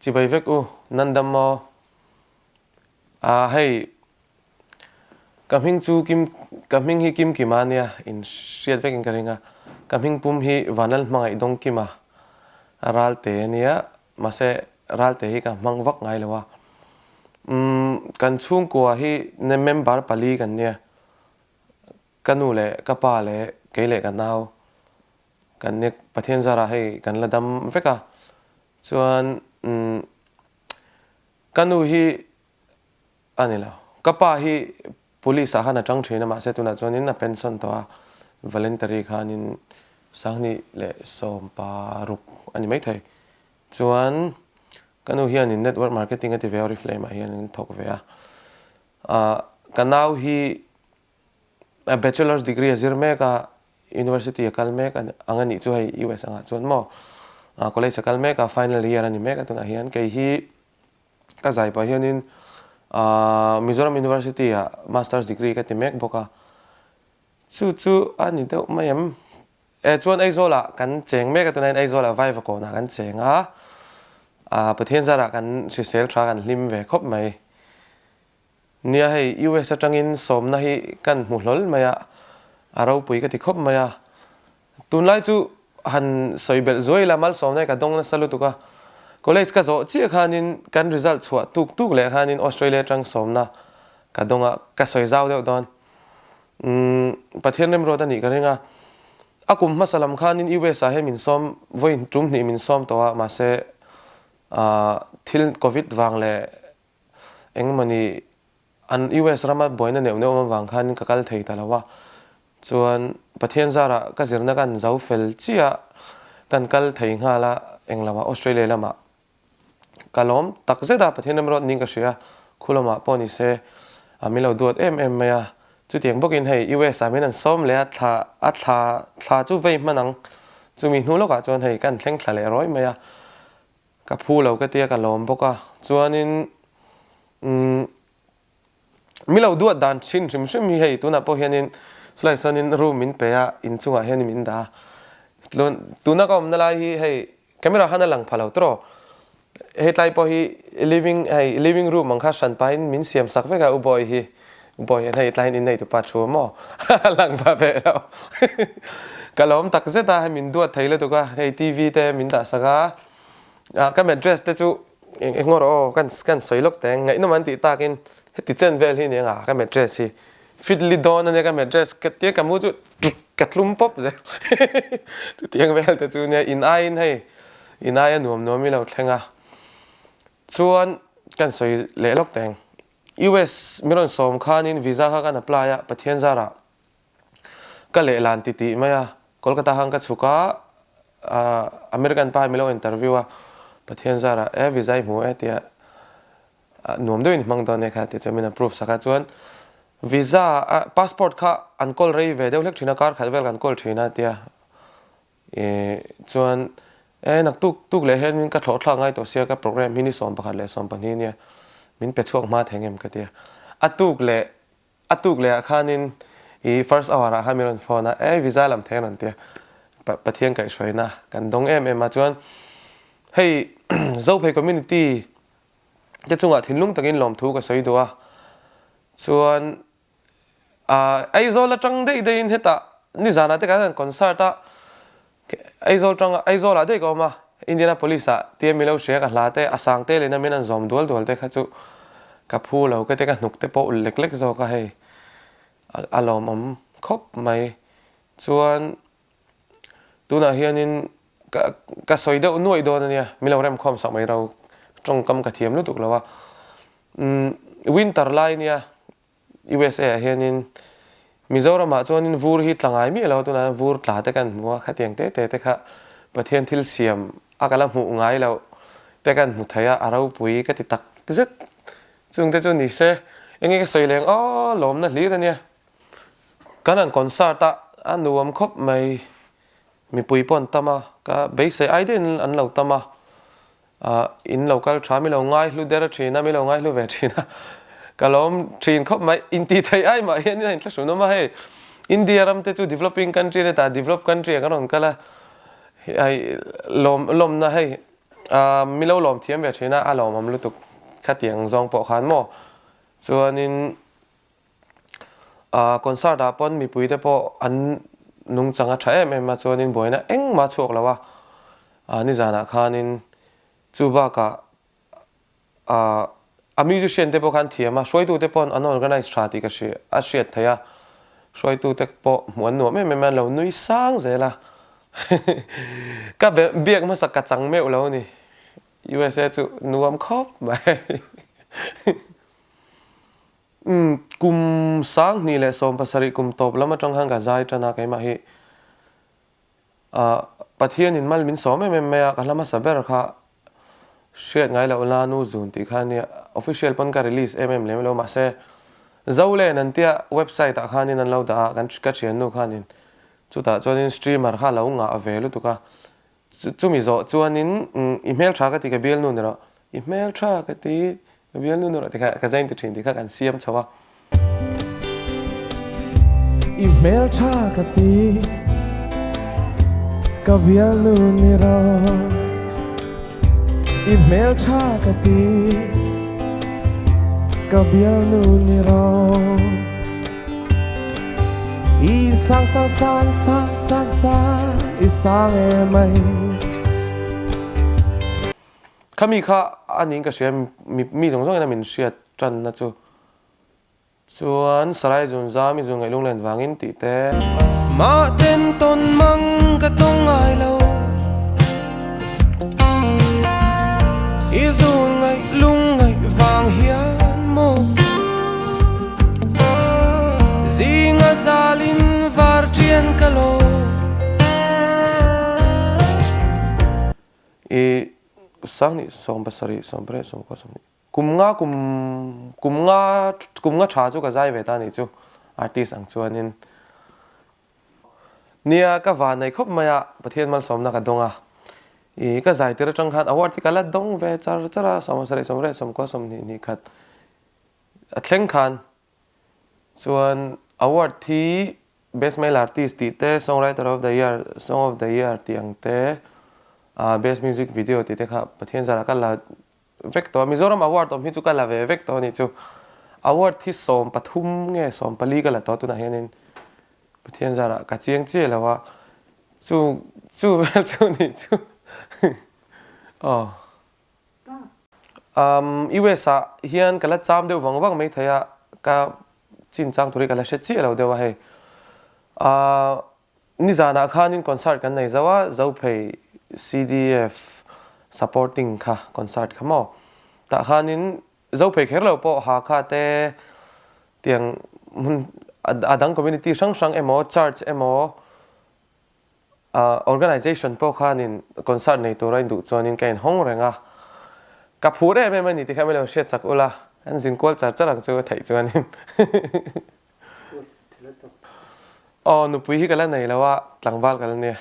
Chibai vek u, Nandam maw? Aa hei, ka hming chu Kim, ka hming hi Kim Kima ania, in hriat vekin ka ring a. Ka hming pum hi Vanlal Hmangaih Dawng Kima Ralte ania, mahse Ralte hi ka hmang vak ngai lo a. Umm, kan chhungkua hi member pali kan nia, ka nu leh ka pa leh kei leh ka nau kan nia, Pathian zarah hei kan la dam vek a. Chuan umm ka nu hi a ni lo. Ka pa hi police ah khan a tang thin a mahse tunah chuanin a pension tawh a, voluntary khanin sanghnih leh sawmparuk a ni maithei. Chuan ka nu hianin network marketing a ti ve a, Oriflame ah hianin thawk ve a. Ah ka nau hi a bachelor's degree a zir mek a, University a kal mek ang a nih chu hei US angah chuan maw college a kal mek a final year a ni mek a tunah hian kei hi ka zai pah hianin Mizoram University ah masters degree ka ti mek bawk a chu chu a ni deuh mai em e chuan Aizawl ah kan cheng mek a tunah hian Aizawl ah Vaivakawn ah kan cheng a Pathian zarah kan hrisel tha kan hlim ve khawp mai. Nia hei US atangin sawmna hi kan hmu hlawl mai a, a ropui ka ti khawp mai a. Tunlai chu han sawi belh zuai ila malsawmna hi ka dawng nasa lutuk a. College ka zawh chiah khanin kan result chhuah tuk tuk leh khanin Australia atang sawmna ka dawng a, ka sawi zau deuh dawn. Umm Pathian remruat a nih ka ring a. A kum hmasa lam khanin US ah hian min sawm vawi tum hnih min sawm tawh a, mahse thil covid vang leh Engmawni an US rama buaina neuh neuh awm avang khan ka kal thei ta lo a, chuan Pathian zarah ka zirna kan zo fel chiah kan kal thei nghal a, eng lamah Australia lamah ka lawm tak zet a, Pathian ram rawt niin ka hria, khu lamah pawh ni se a min lo duat em em mai a, chutiang bawkin hei US ah min an sawm leh a, thla a thla thla chu vei hman ang, chumi hnu lawkah chuan hei kan thleng thla leh rawi mai a. Ka phu lo ka tia ka lawm bawk a, chuanin umm mi lo duat dan thin hrim hrim hi hei tunah pawh hianin chulaiah chuanin room min pe a, inchungah hianin min dah a, tuna ka awmna lai hi hei camera khan a lang pha lo tawh, hetlai pawh hi living hei living room ang kha hran pahin min siam sak vek a u Bawi hi, u Bawi hian hei tlaiin innei tupa thu a maw a lang pha ve lo ka lawm tak zet a hei min duat thei lutuk a hei TV te min dah sak a. Ah ka mattress te chu eng eng rawh aw kan kan sawi lawk teh ang ngaihnawm an tih takin heti chen vel hi nia ka mattress hi fit li dawn ania ka mattress ka tia ka mu chu ka tlum pawp zel chutiang vel te chu nia in aiin hei in aia nuam nuam i lo thleng a chuan kan sawi leh lawk teh ang US mi rawn sawm khanin visa kha kan apply a Pathian zarah Ka lehlan ti tih mai a, Kolkata khan ka chhuk a, American pa hi min lo interview a, Pathian zarah e visa i hmu e tia nuam deuhin i hmang dawn e kha tih chuan min approve sak a, chuan visa passport kha an kawl rei ve deuh hlek thin a, kar khat vel kan kawl thin a tia chuan e naktuk tuk leh hian ka thlawh thlak ngai tawh sia ka program hi ni 11 leh 12 nia min pe chhuak hma thei ngem ka tia, a tuk leh A tuk leh ah khanin i first hour ah khan min rawn phone a, e visa lam thei a rawn ti a, Pathian kaihhruaina kan dawng em em a, chuan hei Zophei community te chungah thinlung takin lawmthu ka sawi duh a, chuan Aizawl atang daih daihin hetah nizanah te kan han concert a, Aizawl tanga Aizawlah daih ka awm a, Indianapolis ah tia mi lo hria ka hla te a sang te lehna min an zawm dual dual te kha chu ka phu lo ka ti ka hnuk te pawh ulh lek lek zawk a hei a lawmawm khawp mai. Chuan tunah hianin ka ka sawi deuh nuaih dawn a nia, mi lo remkhawm sak mai ro tawngkam ka thiam lutuk lo a. Umm winter lai nia USA ah hianin Mizoram ah chuanin vur hi tla ngai miah lo a, tunah hian vur tla te kan hmu a, khatiang te te te kha Pathian thil siam a ka la hmuh ngai loh te kan hmu thei a, a ropui ka ti tak zet. Chung te chu ni se, enge ka sawi leng aw lawmna hlir a nia. Kan han concert a, a nuam khawp mai, mipui pawh an tam a, ka beisei ai deuhin an lo tam a, Ah, in lo kal tha, mi lo ngai hlu der thin a, mi lo ngai hlu ve thin a, ka lawm thin khawp mai. Intih theih ai mah hian in a inthlahrun awm a, hei India ram te chu developing country a ni ta, developed country ah kan rawn kal a, hei lawm lawmna hei Mi lo lawm thiam ve thin a, a lawmawm lutuk khatiang zawng pawh khan maw. Chuanin concert ah pawn mipui te pawh an nungchang a tha em em a, chuanin buaina engmah chhuak lo a, nizanah khanin chu bakah A musician te pawh khan thiam a, hruaitu te paw'n an organize tha tih ka hria, a hriat theih a, hruaitu te pawh hmuh an nuam em em a, an lo nui sang zel a, ka biak hmasa ka chang meuh lo a ni, USA chu nuam khawp mai. Umm kum 2017 kum tawp lam atang khan ka zai tan a keimah hi. Pathianin mal min sawm em em mai a, ka hla hmasa ber kha hriat ngai loh la nu zun tih kha ania, official pawn ka release em em lem lo mahse Zolen an tia website ah khanin an lo dah a, kan ka thiannu khanin chutah chuanin streamer kha a lo ngah ve lutuk a, chumi zawh chuanin i hmeltha ka ti ka bialnu ni rawh, i hmeltha ka ti Ka bialnu nu ti kha ka zain ti thin ti kha kan siam chho a. I hmeltha ka ti ka bialnu ni rawh I hmeltha ka ti ka bialnu ni rawh I sang sang sang sang sang sang i sang em mai. Khami kha a niin ka hria mi mi zawng zawngin a min hriat tanna chu chuan Sarai Zunzam i zun ngaih lunglen vangin tih te. Mah ten tawn mang ka tawng ngai lo I zun ngaih lung ngaih vang hian maw Zinga zalin var ṭian ka lo. I 20 70 80 90 kum nga kum kum nga kum nga tha chu ka zai ve ta nih chu artist ang chuanin nia ka van nei khawp mai a Pathian malsawmna ka dawng a i ka zai tir atang khan award hi ka la dawng ve char char a 70 80 90 hnih khat a thleng khan chuan award hi Best Male Artist tih te, Songwriter of the Year, Song of the Year tih ang te, Best Music Video tih te kha Pathian zarah ka la vek tawh a. Mizoram award awm hi chu ka la ve vek tawh a nih chu. Award hi 13 nge 14 ka la tawh a tunah hianin Pathian zarah ka chiang chiah lo a, chu chu vel chu nih chu aw. US ah hian ka la cham deuh vang vang mai thei a, ka chin chang tur hi ka la hre chiah lo deuh a hei. Nizanah khanin concert kan nei zo a, Zophei CDF supporting kha concert kha maw. Tah khanin Zophei kher lo pawh Hakha te tiang hmun a dang community hrang hrang emaw church emaw Organization pawh khanin concert nei tura in duh chuanin ka inhawng reng a, ka phur em em a ni ti kha min lo hriat chak ula, an zin kual char char ang chu a theih chuanin. Aw nupui hi ka la nei lo a, tlangval ka la nia,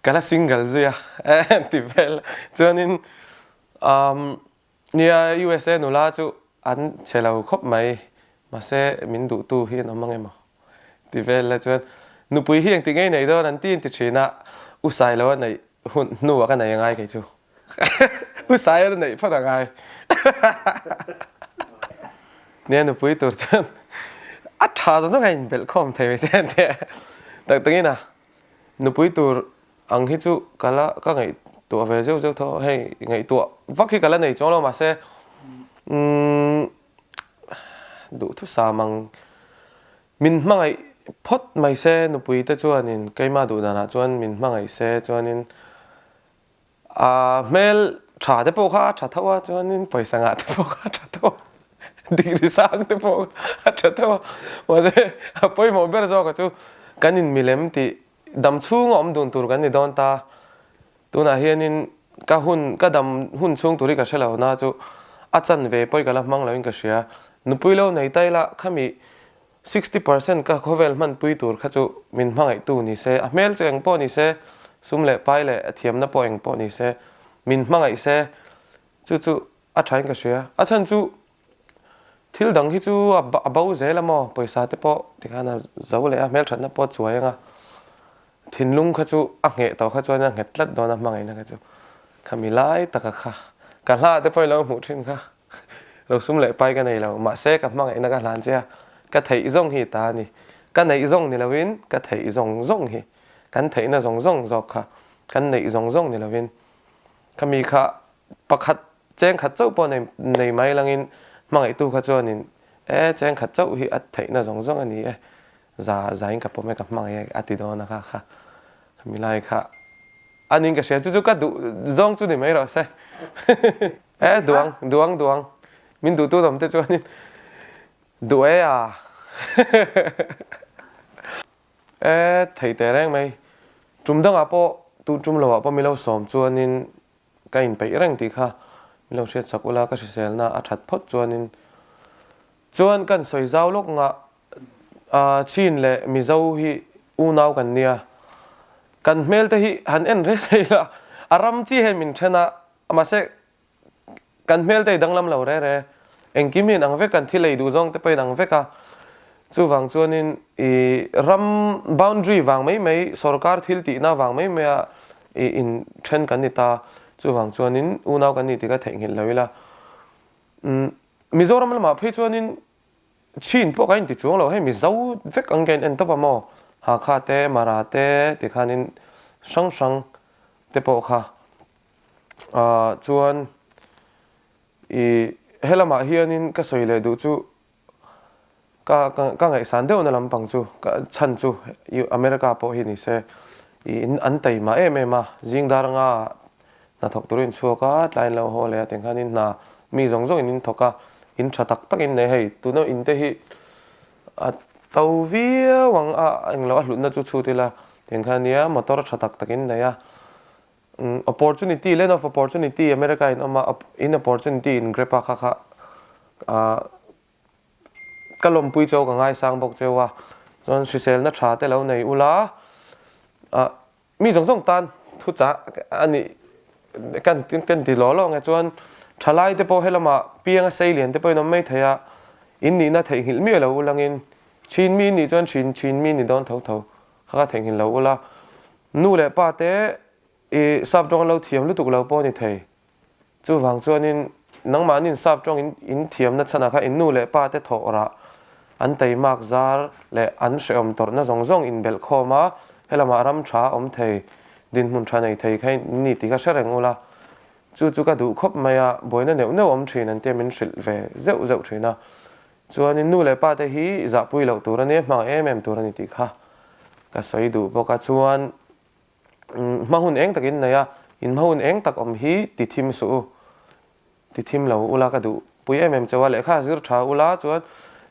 ka la single zui a ti vel chuanin umm Nia, USA nula chu an che lo khawp mai, mahse min duhtu hi an awm ang emaw ti vel la chuan nupui hi engti ngei nei dawn an ti inti thin a, u Sailo a neih hun hnuah ka nei angai kei chu. U Sailo a neih phawt angai. Nia, nupui tur chuan a tha zawng zawng a inbelh khawm thei mai che an ti a, tak takin a nupui tur Ang hi chu ka la ka ngaihtuah ve zeuh zeuh tho hei ngaihtuah vak hi ka la nei chuang lo mahse umm duhthusam ang min hmangaih phawt mai se nupui te chuanin keimah duh danah chuan min hmangaih se chuanin a hmel tha te pawh kha a tha tho a chuanin pawisa ngah te pawh kha a tha tho a degree sang te pawh a tha tho a mahse a pawimawh ber zawk chu kan inmilem tih Dam chhunga awm dun tur kan ni dawn ta. Tunah hianin ka hun, ka dam hun chhung tur hi ka hre lo na chu a chanve pawh hi ka la hmang loin ka hria. Nupui lo nei ta ila khami 60% ka khawvel hmanpui tur kha chu min hmangaihtu ni se, a hmel chu eng pawh ni se, sum leh pai leh a thiamna pawh eng pawh ni se, min hmangaih se, chu chu a thain ka hria. A chhan chu Thil dang hi chu a bo zel a maw, pawisa te pawh tikhan a zo leh a, hmelthatna pawh a chuai ang a, thinlung kha chu a ngheh tawh kha chuan a nghet tlat dawn a hmangaihna kha chu. Khami lai taka kha ka hla te pawh i lo hmuh thin kha. Lo sum leh pai ka nei lo. Mahse ka hmangaihna ka hlan che a, ka theih zawng hi ta a ni. Ka neih zawng ni loin ka theih zawng zawng hi, kan theihna zawng zawng zawk kha kan neih zawng zawng ni loin khami kha pakhat cheng khat chauh pawh nei nei mai langin hmangaihtu kha chuanin e cheng khat chauh hi a theihna zawng zawng a ni e, za zain ka pawm e ka hmangaih e a ti dawn a kha kha khami lai kha a ning ka hria chu chu ka duh zawng chu ni mai rawh se. E duang duang duang min duhtu awm te chuanin duh e a e thei teh reng mai tum dangah pawh tun tum loah pawh milo sawm chuanin ka inpeih reng tih kha milo hriat chak ula ka hriselna a that phawt chuanin chuan kan sawi zau lawk ngah Chin leh Mizo hi unau kan nia kan hmel te hi han en rei rei la a ram chi hian min then a Mahse, kan hmel te i danglam lo re re. Engkim hi inang vek, kan thil ei duh zawng te pawh inang vek a. Chuvang chuanin i ram boundary vang mai mai, sorkar thil tihna vang mai maia i in then kan ni ta. Chuvang chuanin unau kan ni tih ka theihnghilh lo ila. Mizoram lamah phei chuanin Chin pawh kan inti chuang lo, hei Mizo vek ang hian en tawp a maw? Hakha te, Mara te tikhanin hrang hrang te pawh kha. Ah chuan i helamah hianin ka sawi leh duh chu ka ka ngaihsan deuhna lampang chu ka chhan chu i America pawh hi ni se i in an taima em em a, zing dar anga hnathawk turin chhuak a, tlai in lo haw leh a tiang khanin hna mi zawng zawngin in thawk a, in tha tak takin nei hei tuna in te hi a to viau ang a englo a hlutna chu chhut ila tiang khan nia motor tha tak takin nei a. Opportunity, land of opportunity America in awm a, in opportunity in grab a kha kha ka lawmpui cheu ka ngaisang bawk cheu a, chuan hriselna tha te lo nei ula, mi zawng zawng tan thu chah a nih kan kan ti law law ang e chuan thalai te pawh helamah piang a sei lian te pawhin awm mai thei a, in nihna theihnghilh miah lo ulangin thin mi nih chuan thin thin mi ni dawn tho tho kha kha theihnghilh lo ula. Nu leh pa te i sap tawng an lo thiam lutuk lo pawh a ni thei. Chuvang chuanin nangmahni in sap tawng in in thiamna chhanah kha in nu leh pa te thawh rah an teimak zar leh an hrehawm tawrhna zawng zawng in belh khawm a, helamah ram tha awm thei, dinhmun tha nei thei kha in ni tih kha hre reng ula. Chu chu ka duh khawp mai a, buaina neuh neuh awm thin an tia min hrilh ve zeuh zeuh thin a. Chuanin nu leh pa te hi zahpui loh tur a nia, hmang em em tur a ni tih kha ka sawi duh bawk a. Chuan hma hun eng takin nei a, in hma hun eng tak awm hi ti thim suh u, ti thim lo ula ka duh pui em em chauh a, lehkha zir tha ula chuan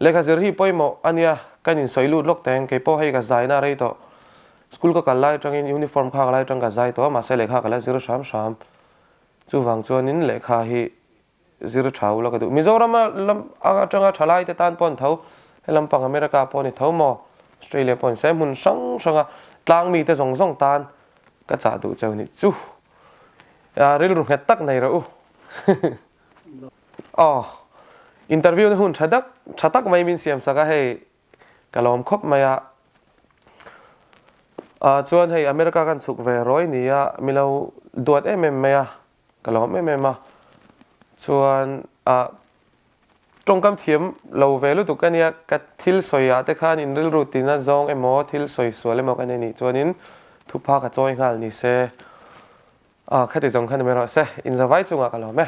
lehkha zir hi pawimawh a nia, kan insawi lut lawk teng, kei pawh hei ka zaina rei tawh, school ka kal lai atangin uniform khak lai atang ka zai tawh a, mahse lehkha ka la zir hram hram, chuvang chuanin lehkha hi Zir tha ula ka duh. Mizoram lam atanga thalai te tan pawh an tho, helam pang America pawh a ni tho maw, Australia pawh a ni se, hmun hrang hranga tlang mite zawng zawng tan ka chah duh cheu nih chu. Rilru nghet tak nei rawh u. Aw, interview na hun tha tak tha tak mai min siam sak a hei ka lawm khawp mai a. Chuan hei America kan chhuk ve rawi nia milo duat em em mai a. Ka lawm em em a, chuan ah tawngkam thiam lo ve lutuk a nia, ka thil sawi ah te khan in rilru tina zawng emaw thil sawi sual emaw ka nei nih chuanin thupha ka chawi nghal ni se, ah khati zawng khan ni mai rawh se, inzavai chungah ka lawm e.